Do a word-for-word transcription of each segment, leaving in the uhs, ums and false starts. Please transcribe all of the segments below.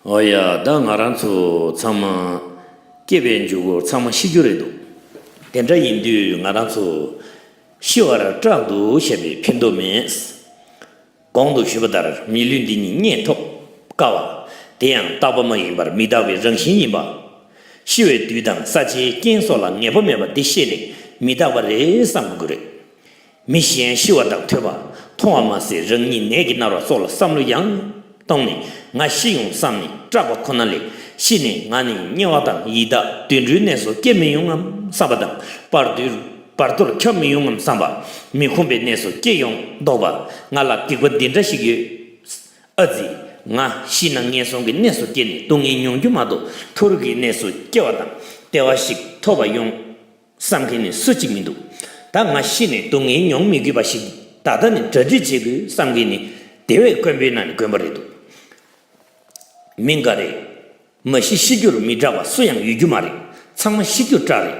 ཨོ་ཡ། ད་ང་རང་ཚོ་ཚང་མ་སྐྱེ་བའི་མཇུག་སྒོར་ཚང་མ་ཤི་རྒྱུ་རེད་འདུག་དེ་འདྲ་ཡིན་དུས་ང་རང་ཚོ་ཤི་བར་སྐྲག་འདུག་བཤད་པས་ཕན་ཐོགས་མེད། གོང་དུ་ཞུས་པ་ལྟར་མི་ལུས་འདི་ཉིད་རྙེད་ཐོབ་དཀའ་བ། དེ་ཡང་རྟག་པ་མ་ཡིན་པར་མི་རྟག་པའི་རང་བཞིན་ཡིན་པ། ཤི་བའི་དུས་དང་ས་ཆའི་རྐྱེན་སོགས་ལ་ངེས་པ་མེད་པ་འདི་ཤེས་ནས་མི་རྟག་པ་རེད་བསམ་དགོས་ཀྱི་རེད། མི་གཞན་ཤི་བ་དང་ཐོས་པ། མཐོང་བ་མ་ཟད་རང་ཉིད་ནད་ཀྱིས་མནར་བ་སོགས་ལ་བསམ་བློ་ཡང་གཏོང་ནས་ང་ཤི་ཡོང་བསམ་ནས་སྐྲག་པ་ཁོ་ན་ལས། ཤི་ནས་ང་ནི་དམྱལ་བ་དང་ཡི་དྭགས་དུད་འགྲོའི་གནས་སུ་སྐྱེ་མི་ཡོང་ངམ་བསམ་པ་དང་བར་དོ་བར་དོར་འཁྱམ་མི་ཡོང་ངམ་བསམ་པ། མི་ཁོམ་པའི་གནས་སུ་སྐྱེ་ཡོང་དོགས་པ། ང་ལ་སྡིག་པ་འདི་འདྲ་ཞིག་ཡོད། ཨ་ཙི། ང་ཤི་ན་ངན་སོང་གི་གནས་སུ་སྐྱེས་ནས་སྡུག་བསྔལ་མྱོང་རྒྱུ་མ་གཏོགས་མཐོ་རིས་ཀྱི་གནས་སུ་སྐྱེ་བ་དང་བདེ་བ་ཞིག་ཐོབ་པ་ཡོང་བསམ་མཁན་ནི་སུ་གཅིག་མི་འདུག་ད་ང་ཤི་ནས་སྡུག་བསྔལ་མྱོང་མི་དགོས་པ་ཞིག་ད་ལྟ་ནས་གྲ་སྒྲིག་བྱེད་དགོས་བསམ་མཁན་ནི་དེ་བས་དཀོན་པོའི་ནང་ནས་དཀོན་པ་རེད་འདུག་མི་འགའ་རེ། མ་ཤི་ཤི་རྒྱུར་མི་སྐྲག་པ་སུ་ཡང་ཡོད་རྒྱུ་མ་རེད། ཚང་མ་ཤི་རྒྱུར་སྐྲག་རེད།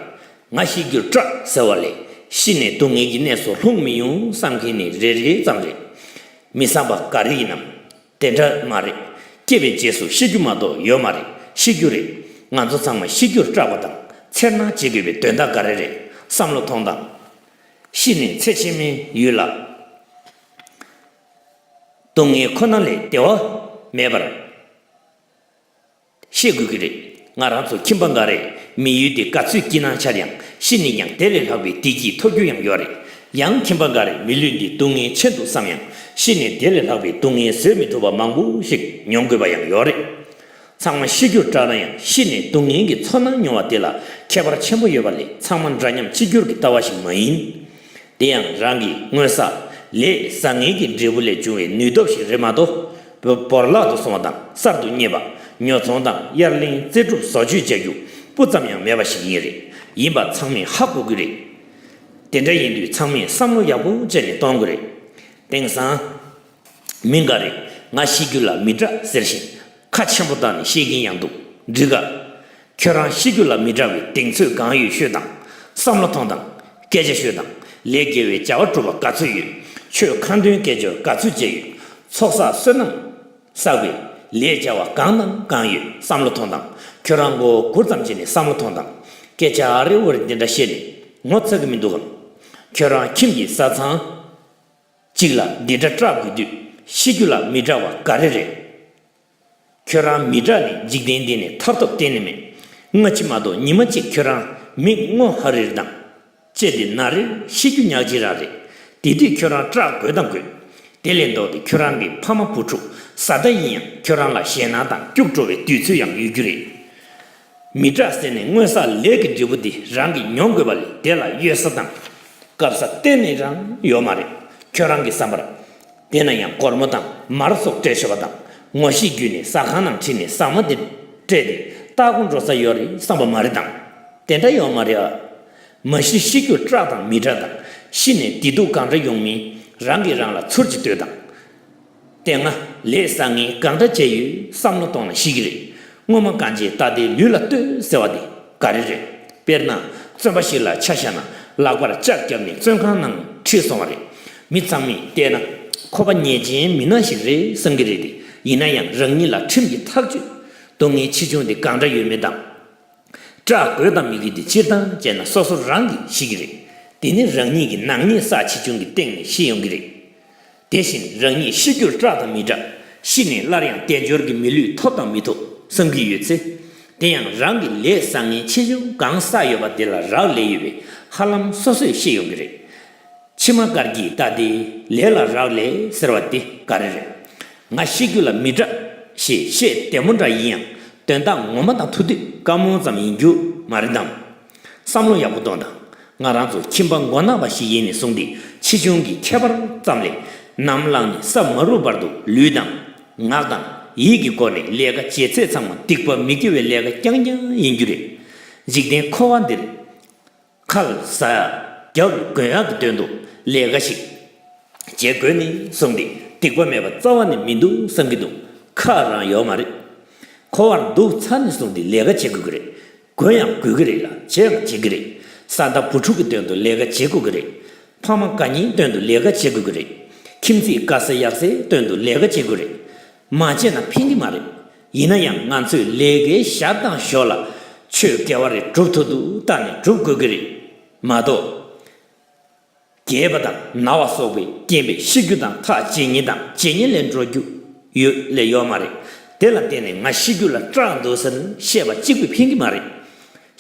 ང་ཤི་རྒྱུར་སྐྲག་ཟེར་བ་ལས་ཤི་ནས་སྡུག་བསྔལ་གྱི་གནས་སུ་ལྷུང་མི་ཡོང་བསམ་མཁན་ནི་རེ་རེ་ཙམ་རེད། མི་བསམ་པ་ག་རེ་ཡིན་ནམ། དེ་འདྲ་མ་རེད། སྐྱེས་པའི་རྗེས་སུ་ཤི་རྒྱུ་མ་གཏོགས་ཡོད་མ་རེད། ཤི་རྒྱུ་རེད། ང་ཚོ་ཚང་མ་ཤི་རྒྱུར་སྐྲག་པ་དང་འཚེར་སྣང་བྱེད་དགོས་པའི་དོན་དག་ག་རེ་རེད། བསམ་བློ་ཐོངས་དང་། ཤི་ནས་ཚེ་ཕྱི་མའི་ཡུལ་ལ། སྡུག་བསྔལ་ཁོ་ན་ལས་བདེ་བ་མེད་པར་ཤེས་དགོས་ཀྱི་རེད། ང་རང་ཚོ་ཁྱིམ་པ་འགའ་རེས་མི་ཡུལ་འདི་ག་ཚོད་སྐྱིད་སྣང་འཆར་ཡང་ཤི་ནས་ཀྱང་དེ་ལས་ལྷག་པའི་བདེ་སྐྱིད་ཐོབ་རྒྱུ་ཡང་ཡོད་རེད། ཡང་ཁྱིམ་པ་འགའ་རེས་མི་ལུས་འདི་སྡུག་བསྔལ་ཆེ་འདུག་བསམ་ཡང་ཤི་ནས་དེ་ལས་ལྷག་པའི་སྡུག་བསྔལ་བཟོད་མི་ཐུབ་པ་མང་པོ་ཞིག་མྱོང་དགོས་པ་ཡང་ཡོད་རེད། ཚང་མ་ཤི་རྒྱུར་སྐྲག་ན་ཡང་ཤི་ནས་སྡུག་བསྔལ་གྱི་ཚོར་སྣང་མྱོང་བ་དེ་ལ་ཁྱད་པར་ཆེན་པོ་ཡོད་པ་ལས་ཚང་མ་འདྲ་མཉམ་གཅིག་གྱུར་གྱི་ལྟ་བ་ཞིག་མ་ཡིན། དེ་ཡང་རང་གི་སྔོན་བསགས་ལས་བཟང་ངན་གྱི་འབྲས་བུ་ལས་བྱུང་བའི་ནུས་སྟོབས་ཤིག་རེད་མ་གཏོགས། བོར་བརླག་ཏུ་སོང་བ་དང་གསར་དུ་རྙེད་པ། ཉོ་ཚོང་དང་དབྱར་གླིང་རྩེ་སྒྲུབ་བཟོ་བཅོས་བྱ་རྒྱུ་སྤུ་ཙམ་ཡང་མེད་པ་ཞིག་ཡིན་རེད། ཡིན་པ་ཚང་མས་ཧ་གོ་གི་རེད། དེ་འདྲ་ཡིན་དུས་ཚང་མས་བསམ་བློ་ཡག་པོ་བྱས་ནས་གཏོང་དགོས་རེད། དེང་སང་། མི་འགའ་རེས་ང་ཤི་རྒྱུ་ལ་མི་སྐྲག་ཟེར་བཞིན་ཁ་ཆེན་པོ་བཏང་ནས་བཤད་ཀྱིན་ཡང་འདུག་འགྲིག་ག་ཁྱོད་རང་ཤི་རྒྱུ་ལ་མི་སྐྲག་པའི་གདེང་ཚོད་གང་ཡོད་ཤོད་དང་། བསམ་བློ་ཐོངས་དང་། སྐད་ཆ་ཤོད་དང་། ལས་དགེ་བའི་བྱ་བ་སྒྲུབ་པ་ག་ཚོད་ཡོད། ཆོས་ཁ་འདོན་སྐད་སྦྱོར་ག་ཚོད་བྱས་ཡོད། ཚོགས་བསགས་བསོད་ནམས་བསགས་པའི་ལས་བྱ་བ་གང་དང་གང་ཡོད་བསམ་བློ་ཐོངས་དང་། ཁྱོད་རང་མགོ་སྒུར་ཙམ་བྱས་ནས་བསམ་བློ་ཐོངས་དང་། སྐད་ཆ་ཨ་རི་ཨོ་རི་འདི་འདྲ་བཤད་ནས་ངོ་ཚ་གི་མི་འདུག་གམ། ཁྱོད་རང་ཁྱིམ་གྱི་བཟའ་ཚང་གཅིག་ལ་འདི་འདྲ་སྐྲག་དགོས་དུས་ཤི་རྒྱུ་ལ་མི་སྐྲག་པ་ག་རེ་རེད། ཁྱོད་རང་མི་སྐྲག་ནས་འཇིག་རྟེན་འདི་ནས་ཐར་ཐབས་གཏན་ནས་མེད། སྔ་ཕྱི་མ་གཏོགས་ཉི་མ་གཅིག་ཁྱོད་རང་མིག་སྔོ་ཧ་རིར་དང་བཅས་ཏེ་ན་རེར་ཤི་རྒྱུ་ཉག་གཅིག་རང་རེད། དེ་དུས་ཁྱོད་རང་སྐྲག་དགོས་དང་དགོས། དེ་ལས་ལྡོག་སྟེ་ཁྱོད་རང་གི་ཕ་མ་བུ་ཕྲུག་བཟའ་ཟླ་ཡིན་ཡང་ཁྱོད་རང་ལ་ཞེད་སྣང་དང་སྐྱུག་བྲོ་བའི་དུས་ཚོད་ཡང་ཡོད་རྒྱུ་རེད། མི་སྐྲག་ཟེར་ནས་སྔོན་བསགས་ལས་ཀྱི་འབྲས་བུ་འདི་རང་གིས་མྱོང་དགོས་པ་ལས་དེ་ལ་གཡོལ་ས་དང་། སྐབས་ས་གཏན་ནས་རང་ཡོད་མ་རེད། ཁྱོད་རང་གི་བསམ་པར། དེ་ན་ཡང་སྒོར་མོ་དང་མར་སོགས་སྤྲད་ཆོག་པ་དང་ངོ་ཤེས་བརྒྱུད་ནས་ཟ་ཁང་ནང་ཁྲིད་ནས་ཟ་མ་དེ་སྤྲད་དེ་ལྟ་སྐོར་འགྲོ་ས་ཡོད་རེད་བསམ་པ་མ་རེད་དམ། དེ་འདྲ་ཡོད་མ་རེད་ཨ། མ་གཞི་ཤི་རྒྱུར་སྐྲག་དང་མི་སྐྲག་དང་ཤི་ནས་བདེ་སྡུག་གང་འདྲ་ཡོང་མིན་རང་གིས་རང་ལ་ཚུར་གྱིས་ལྟོས་དང་། དེ་སྔ་ལས་བཟང་ངན་གང་འདྲ་བྱས་ཡོད་བསམ་བློ་གཏོང་ན་ཤེས་ཀྱི་རེད། སྔོན་མ་གང་བྱས་ད་ལྟའི་ལུས་ལ་ལྟོས་ཟེར་བ་དེ་ག་རེ་རེད། དཔེར་ན། བཙོན་པ་ཞིག་ལ་ཆ་བཞག་ན་ལག་པར་ལྕགས་བརྒྱབ་ནས་བཙོན་ཁང་ནང་ཁྲིད་སོང་བ་རེད། མི་ཚང་མས་བལྟས་ན་ཁོ་པ་ཉེས་ཅན་མི་སྣ་ཞིག་རེད་བསམ་གྱི་རེད་དེ། ཡིན་ན་ཡང་རང་ཉིད་ལ་ཁྲིམས་ཀྱི་ཐག་གཅོད། སྡུག་བསྔལ་ཆེ་ཆུང་དེ་གང་འདྲ་ཡོད་མེད་དང་། སྐྲག་དགོས་དང་མི་དགོས་དེ་སྤྱིར་བཏང་བྱས་ན་སོ་སོ་རང་གིས་ཤེས་ཀྱི་རེད། དེ་ནི་རང་ཉིད་ཀྱི་ནག་ཉེས་བསགས་ཆེ་ཆུང་གི་སྟེང་ནས་ཤེས་ཡོང་གི་རེད། དེ་བཞིན་རང་ཉིད་ཤི་རྒྱུར་སྐྲག་དང་མི་སྐྲག་ཤི་ནས་སླར་ཡང་དལ་འབྱོར་གྱི་མི་ལུས་ཐོབ་དང་མི་ཐོབ་བསམ་གྱི་ཡོད་ཚེ། དེ་ཡང་རང་གི་ལས་བཟང་ངན་ཆེ་ཆུང་གང་བསགས་ཡོད་པ་དེ་ལ་རག་ལས་ཡོད་པས་ཧ་ལམ་སོ་སོས་ཤེས་ཡོང་གི་རེད། ཕྱི་མ་སྐར་གྱི་རྟ་དེ་ལས་ལ་རག་ལས་ཟེར་བ་དེ་ག་རེ་རེད། ང་ཤི་རྒྱུ་ལ་མི་སྐྲག་ཞེས་བཤད་བདེ་མོ་འདྲ་ཡིན་ཡང་དོན་དག་ངོ་མ་དང་ཐུག་དུས་བཀའ་མོལ་ཙམ་ཡིན་རྒྱུ་མ་རེད་དམ། བསམ་བློ་ཡག་པོ་གཏོང་དང་། ང་རང་ཚོ་ཁྱིམ་པ་མགོ་ནག་པ་ཞིག་ཡིན་ནས་བཟུང་སྟེ་ཆེ་ཆུང་གི་ཁྱད་པར་ཙམ་ལས་ནམ་ལངས་ནས་ས་མ་རུབ་བར་དུ་ལུས་དང་ངག་དང་ཡིད་ཀྱི་སྒོ་ནས་ལས་ཀ་བྱེད་ཚད་ཚང་མ་སྡིག་པ་མི་དགེ་བའི་ལས་ཀ་རྐྱང་རྐྱང་ཡིན་རྒྱུ་རེད། འཇིག་རྟེན་འཁོར་བ་འདིར། ཁ་ལ་ཟ་ཡག་རྒྱབ་ལ་གོན་ཡག་གི་དོན་དུ་ལས་ཀ་ཞིག་བྱེད་དགོས་ནས་བཟུང་སྟེ་སྡིག་པ་མེད་པ་རྩ་བ་ནས་མི་འདུག་བསམ་གྱི་འདུག་ཁག་རང་ཡོད་མ་རེད། འཁོར་བར་འདུག་ཚར་ནས་བཟུང་སྟེ་ལས་ཀ་བྱེད་དགོས་ཀྱི་རེད། གོན་ཡང་དགོས་ཀྱི་རེད་ལ་བྱེད་ཡང་བྱེད་ཀྱི་རེད། བཟའ་ཟླ་བུ་ཕྲུག་གི་དོན་དུ་ལས་ཀ་བྱེད་དགོས་ཀྱི་རེད། ཕ་མ་དགའ་ཉེའི་དོན་དུ་ལས་ཀ་བྱེད་དགོས་ཀྱི་རེད། ཁྱིམ་མཚེས་དགའ་ས་ཡག་སའི་དོན་དུ་ལས་ཀ་བྱེད་དགོས་རེད། མ་བྱས་ན་ཕན་གྱི་མ་རེད། ཡིན་ན་ཡང་ང་ཚོས་ལས་ཀའི་ཞར་དང་ཞོར་ལ་ཆོས་དགེ་བ་རེ་སྒྲུབ་ཐུབ་ཐུབ་བལྟས་ནས་སྒྲུབ་དགོས་ཀྱི་རེད་མ་གཏོགས། རྒྱས་པ་དང་ན་བ་སོགས་པའི་རྐྱེན་པས་ཤི་རྒྱུ་དང་ཐག་བཅད་ཉེན་དང་བཅད་ཉེན་ལས་འགྲོ་རྒྱུ་ཡོད་ལས་ཡོད་མ་རེད། དེ་ལ་བརྟེན་ནས་ང་ཤི་རྒྱུ་ལ་སྐྲག་འདུག་ཟེར་བཤད་པ་གཅིག་པུས་ཕན་གྱི་མ་རེད།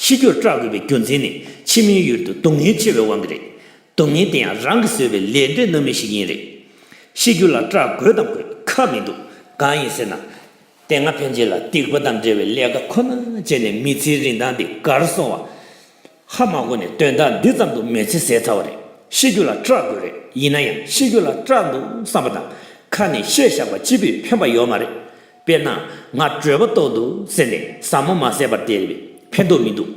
ཤི་རྒྱུར་སྐྲག་དགོས་པའི་རྒྱུ་མཚན་ནི་ཕྱི་མའི་ཡུལ་དུ་སྡུག་བསྔལ་ཆེ་བའི་དབང་གིས་རེད། སྡུག་བསྔལ་དེ་ཡང་རང་གིས་བཟོས་པའི་ལས་འབྲས་རྣམ་སྨིན་ཞིག་ཡིན་རེད། ཤི་རྒྱུ་ལ་སྐྲག་དགོས་དང་དགོས་ཁག་མི་འདུག་གང་ཡིན་ཟེར་ན། དེ་སྔ་ཕན་ཆད་ལ་སྡིག་པ་དང་འབྲེལ་བའི་ལས་ཀ་ཁོ་ན་བྱས་ནས་མི་ཚེའི་རིན་ཐང་དེ་གར་སོང་བ། ཧ་མ་གོ་ནས་དོན་དག་འདི་ཙམ་དུ་མི་ཚེ་ཟད་ཚར་བ་རེད། ཤི་རྒྱུ་ལ་སྐྲག་དགོས་རེད། ཡིན་ན་ཡང་ཤི་རྒྱུ་ལ་སྐྲག་འདུག་བསམ་པ་དང་ཁ་ནས་བཤད་བཞག་པ་གཅིག་པུས་ཕན་པ་ཡོད་མ་རེད། དཔེར་ན། ང་གྲོད་པ་ལྟོགས་འདུག་ཟེར་ནས་ཟ་མ་མ་ཟས་པར་བསྡད་པས་ཕན་ཐོགས་མི་འདུག་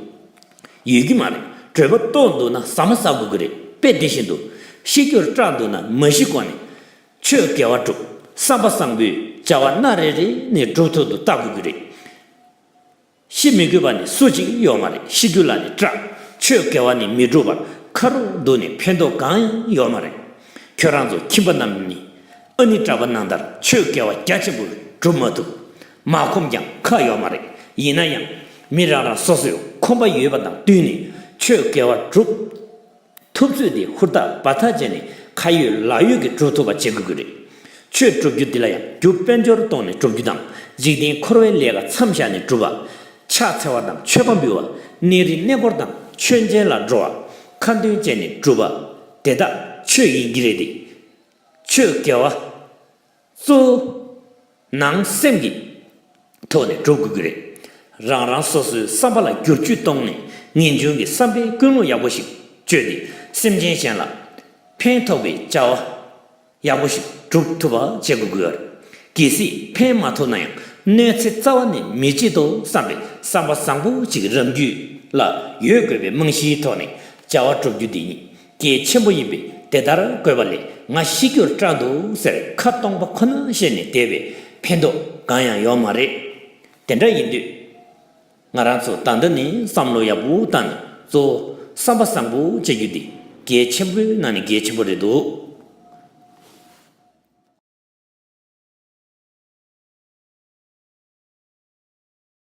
ཡོད་ཀྱི་མ་རེད། གྲོད་པ་ལྟོགས་འདུག་ན་ཟ་མ་ཟ་དགོས་ཀྱི་རེད། དཔེ་དེ་བཞིན་དུ། ཤི་རྒྱུར་སྐྲག་འདུག་ན་མ་ཤི་གོང་ནས། ཆོས་དགེ་བ་སྒྲུབ། བསམ་པ་བཟང་པོས་བྱ་བ་སྣ་རེ་རེ་ནས་སྒྲུབ་ཐུབ་ཏུ་བལྟ་དགོས་ཀྱི་རེད། ཤི་མི་དགོས་པ་ནི་སུ་གཅིག་ཡོད་མ་རེད། ཤི་རྒྱུ་ལ་ནི་སྐྲག་ཆོས་དགེ་བ་ནི་མི་སྒྲུབ་པར་ཁ་རོག་འདུག་ནས་ཕན་ཐོགས་གང་ཡང་ཡོད་མ་རེད། ཁྱོད་རང་ཚོ་ཁྱིམ་པ་རྣམས་ནི་ཨ་ནི་གྲྭ་པ་ནང་ལྟར་ཆོས་དགེ་བ་རྒྱ་ཆེན་པོ་སྒྲུབ་མ་ཐུབ། མ་ཁོམ་ཀྱང་ཁག་ཡོད་མ་རེད། ཡིན་ན་ཡང་མི་རང་རང་སོ་སོའི་ཁོམ་པ་ཡོད་པ་དང་བསྟུན་ནས་ཆོས་དགེ་བ་སྒྲུབ། ཐུབ་ཚོད་དེ་ཧུར་ཐག་འབད་ཐག་བྱས་ནས་ཁ་ཡོད་ལག་ཡོད་ཀྱིས་སྒྲུབ་ཐུབ་པ་བྱེད་དགོས་ཀྱི་རེད། ཆོས་སྒྲུབ་རྒྱུ་འདི་ལ་ཡང་རྒྱུ་དཔལ་འབྱོར་གཏོང་ནས་སྒྲུབ་རྒྱུ་དང་འཇིག་རྟེན་འཁོར་བའི་ལས་ཀ་མཚམས་བཞག་ནས་སྒྲུབ་པ། ཕྱག་འཚལ་བ་དང་མཆོད་པ་འབུལ་བ། གནས་རིའི་གནས་སྐོར་དང་མཆོད་མཇལ་ལ་འགྲོ་བ། ཁ་འདོན་བྱས་ནས་སྒྲུབ་པ། དེ་དག་ཆོས་ཡིན་གྱི་རེད་དེ། ཆོས་དགེ་བ། གཙོ་བོ། ནང་སེམས་ཀྱི་ཐོག་ནས་སྒྲུབ་དགོས་ཀྱི་རེད། རང་རང་སོ་སོའི་བསམ་པ་ལ་བསྒྱུར་བཅོས་གཏོང་ནས་ངེས་འབྱུང་གི་བསམ་པའི་ཀུན་སློང་ཡག་པོ་ཞིག་བཅོས་ཏེ་སེམས་ཅན་གཞན་ལ་ཕན་ཐོགས་པའི་བྱ་བ་ཡག་པོ་ཞིག་སྒྲུབ་ཐུབ་པ་བྱེད་དགོས་ཀྱི་ཡོད་རེད། གལ་སྲིད་ཕན་མ་ཐོགས་ན་ཡང་གནོད་འཚེ་རྩ་བ་ནས་མི་བྱེད་དོ་བསམ་པའི་བསམ་པ་བཟང་པོ་ཅིག་རང་རྒྱུད་ལ་ཡོད་དགོས་པའི་རྨང་གཞིའི་ཐོག་ནས་བྱ་བ་སྒྲུབ་རྒྱུ་འདི་ཉིད། གལ་ཆེན་པོ་ཡིན་པས་དེ་ལྟར་དགོས་པ་ལས་ང་ཤི་རྒྱུར་སྐྲག་འདུག་ཟེར་ཁ་སྟོང་པ་ཁོ་ན་བཤད་ནས་བསྡད་པས་ཕན་ཐོགས་གང་ཡང་ཡོད་མ་རེད། དེ་འདྲ་ཡིན་དུས། ང་རང་ཚོ་ད་ལྟ་ནས་བསམ་བློ་ཡག་པོ་བཏང་ནས་གཙོ་བོ་བསམ་པ་བཟང་པོ་བྱེད་རྒྱུ་འདི་གལ་ཆེན་པོའི་ནང་ནས་གལ་ཆེན་པོ་རེད་འདུག